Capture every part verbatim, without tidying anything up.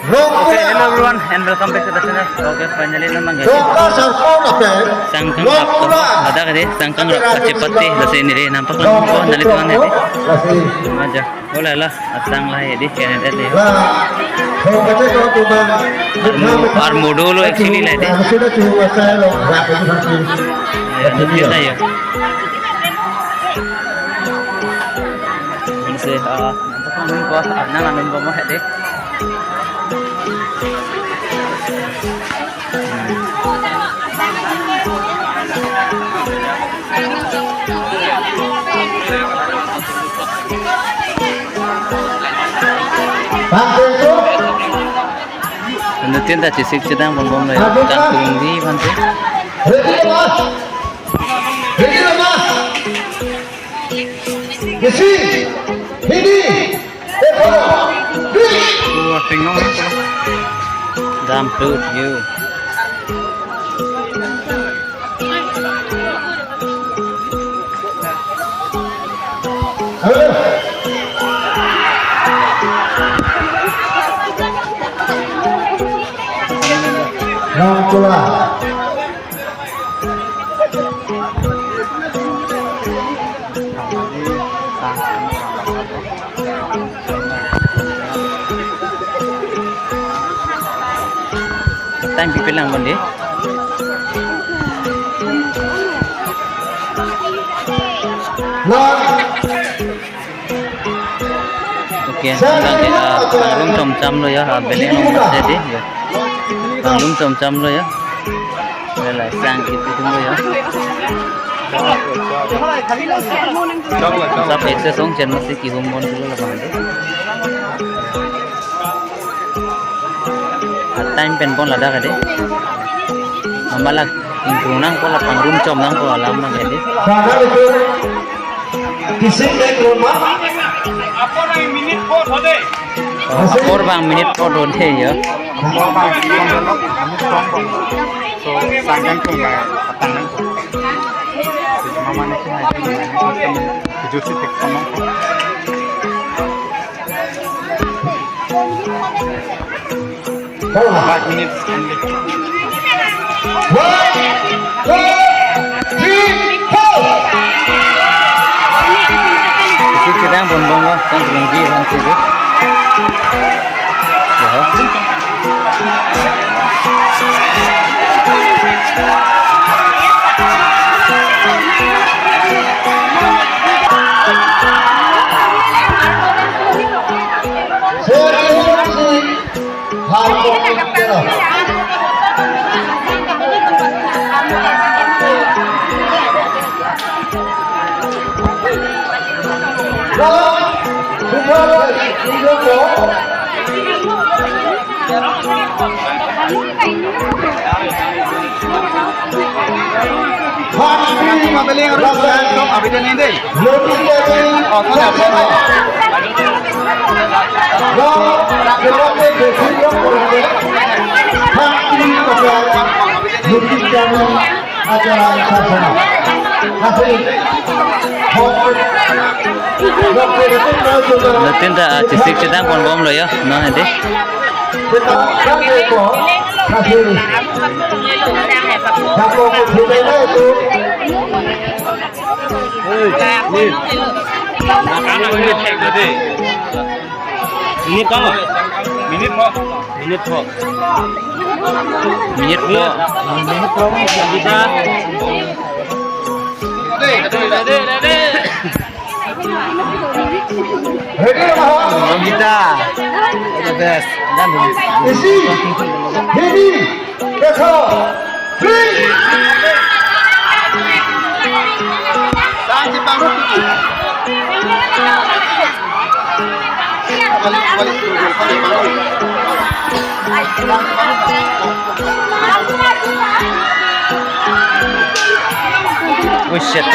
Okay, hello everyone and welcome back to the channel. Okay, finally non nang Dr. Sarpon ape Sangkang rap to, ladak ade Sangkang rap kachepate, lasi neli nampak lang ko, neli tuan ade. Aja. Hola la, asang la ade, Canada le. La, ho kate ko tu bang. Armu, armu dolo actually la ade. Ya, nanti kita ya. Ini sih, ah, nampak lang ko, ah, nang anun ko mo ade. Bhante. Anuttin ta chesik chedang bonbom lo ya. Tang turung di bhante. Ready, Mas? Ready, Mas? Isi, hini, ekho, di. Wah, ting nong. Dam tu, you. Halo. Nong kula. Time pipelang bhante. Lord. Okay, bang ke, ah, pangrum chomcham lo ya, ah, beleng nong mate di ya. Pangrum chomcham lo ya. Wala sang kipu tum lo ya. Sab ek se song chen masi kihum bon lo la bhante. Ah, time pen pon ladak ade. Amalak ingkrung nangkok la pangrum chom nangkok alam nang ade. Sana itu kisik naik rumah. Apor bang minute four hode ya. So, sangkan pun nggak patang nangkok. Mama ni pun aja, tujuh sih tek sama. Five minutes only. One, two, three, four. Isi chedang bonbom lo, kan belum di orang sini. Ya. Anuttin ta, ah, chesik chedang pon bom lo ya, non ade. Ini kamu? Minute mo? Minute mo? Minute mo? Minute mo? Bisa. Ready, Maha? Kita. The best. Dan isi. Ready. Ekho. Three. Tang si panggung. Balik, balik, balik, balik. Oh shit.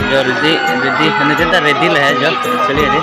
Jo, ready, ready. Anuttin ta ready lo hai jo. Chaliye ready.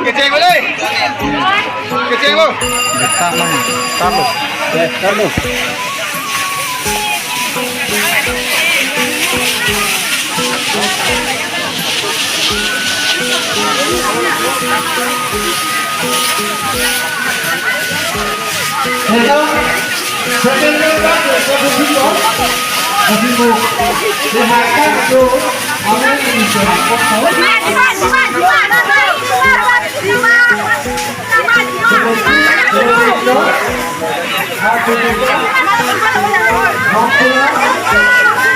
Kecheng lo dei. Kecheng lo. Talo. Eh, talo.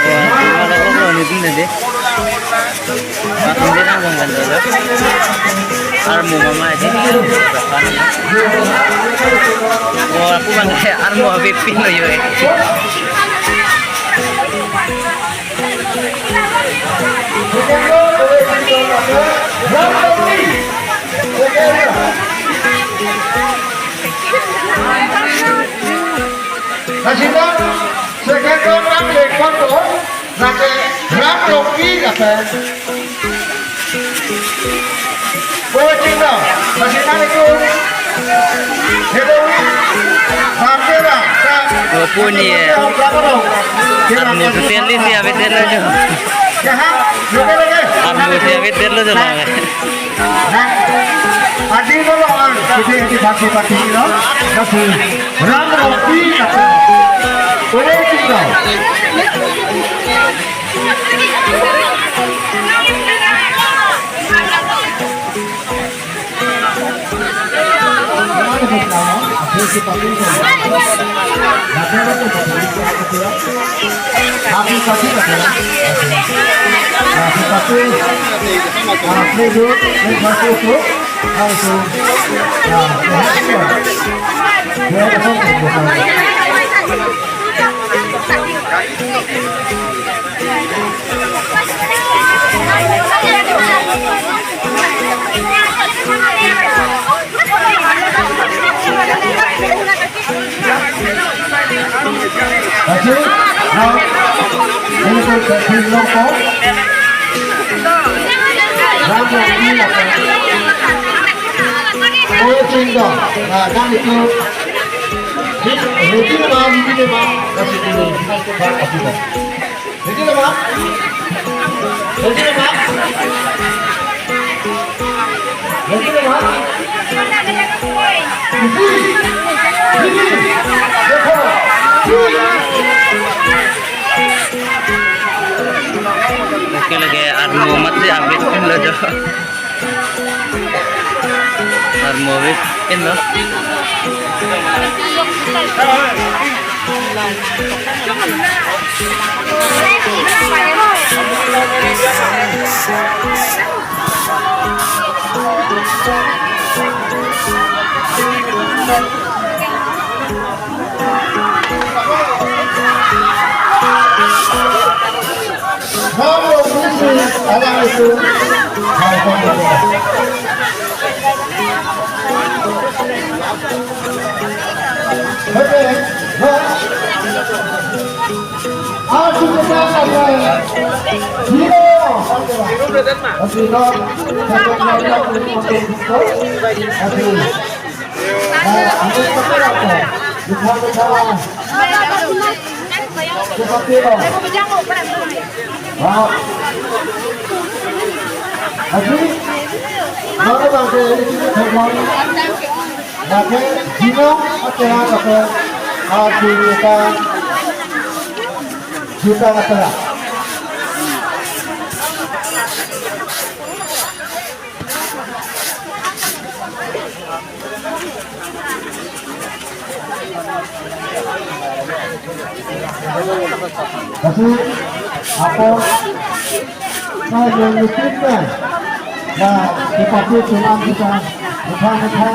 Wah, cuma lo, lo, lo, ini deh. Latum dei nangbong kan dolo. Armo mama aja. Oh, aku bang, armo Avepin lo yo, eh. Lasi ta second round nanglekponpo, lake Ram Rongpi lapen. Oi, chingdam, lasi nanglitum. Hello. Bangkera, ta. Oh, puni, eh. Armo tu teli si, Avepin lo jo. Yaha, loke loke. Armo si Avepin lo jo la. Nah, adi dolo ang, kita yang dibagi-bagi, no? Kasi, Ram Rongpi, kata. Boleh kita. Aji, ah, ini pun kecil loko. Ram Rongpi apa? Oh, sehingga, ah, dan itu, ini, ini memang, ini memang, kasih dulu, kita coba kasih. Ready na, ma'am? Ready na, ma'am? Ready na, ma'am? Ready? Ready? Dekho. Lake lake armo mati Avepin lo jo. Armo Avepin lo. Kasi, apa, saya yang nitipkan, ya, kita pun cuma kita, kita, kita,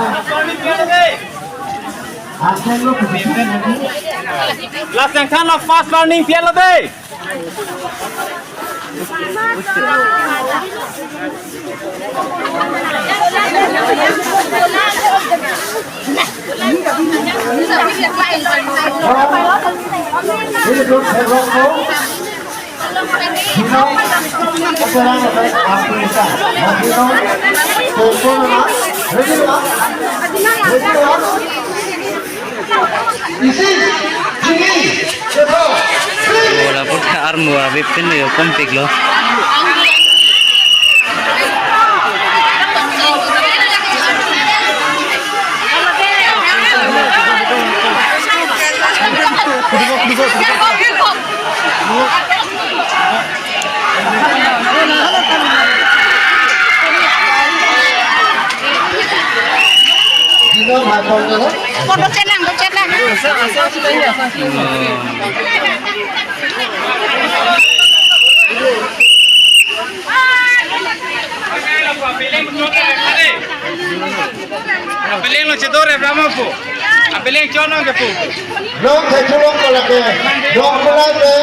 akan lo begitu lagi. Last yang kan lo fast learning piala deh. Eroko, Dino, Operang, Afrika, Dino, Toko, Nama, Ready, Nama, Ready, Nama, Isi, Jimmy, Keto, Free. Bola pun armu abi pin yo kompik lo. Photo chelang, photo chelang. Apeleng lo chedor e brahma pu. Apeleng chono ke pu. Long thai chulong ko lake. Long ko lake.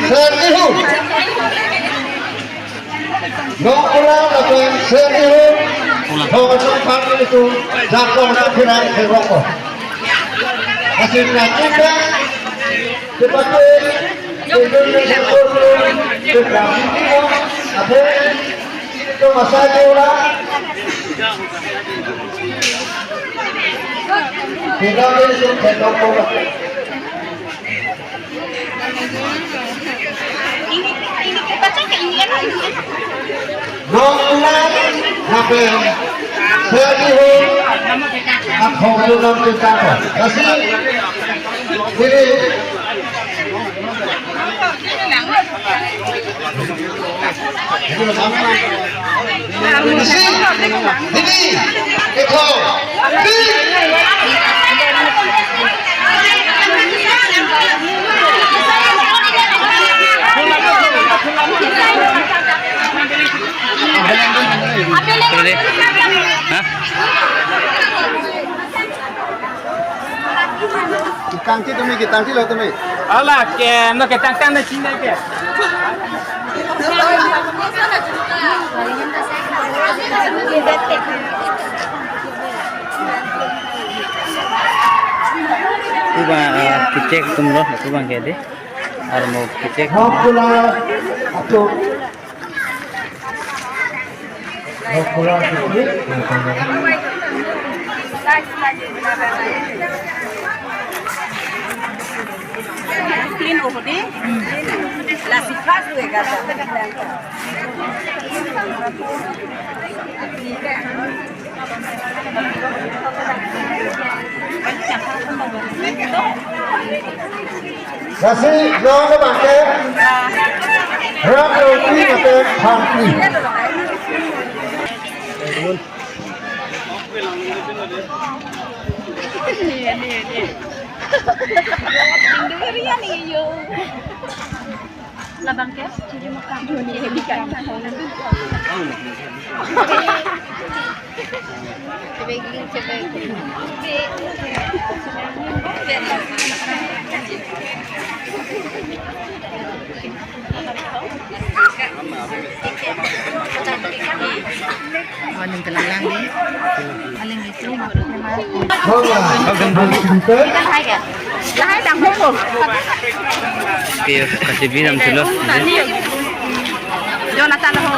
Serti hu. Long ko lake. Serti hu. Thong chong phang ni tu. Jakong sa phiran ke roko. Asin na kita. Tepathe. Indonesia ko. Tepathe. Abe. Ito masaya ora. Tinggal di sini, saya tahu kok. Nongna, hape, sediho, akhong tu nam tu tako. Kasi, ini, Hah? Kitang ti tumi, kitang ti lo tumi. Ala ke, no ke tang tang na china ke. Kuba, eh, kechek atum lo, kuba ke de. Armo kechek. Hokula atum. Clean over there. La sifas de gata. Lasi, long abang ke, rak roti mate pangkri. Labang ke? Aning kelang lang di. Aling itu. Lahai dang ho. Ke kasi binam silo. Jonathan ho.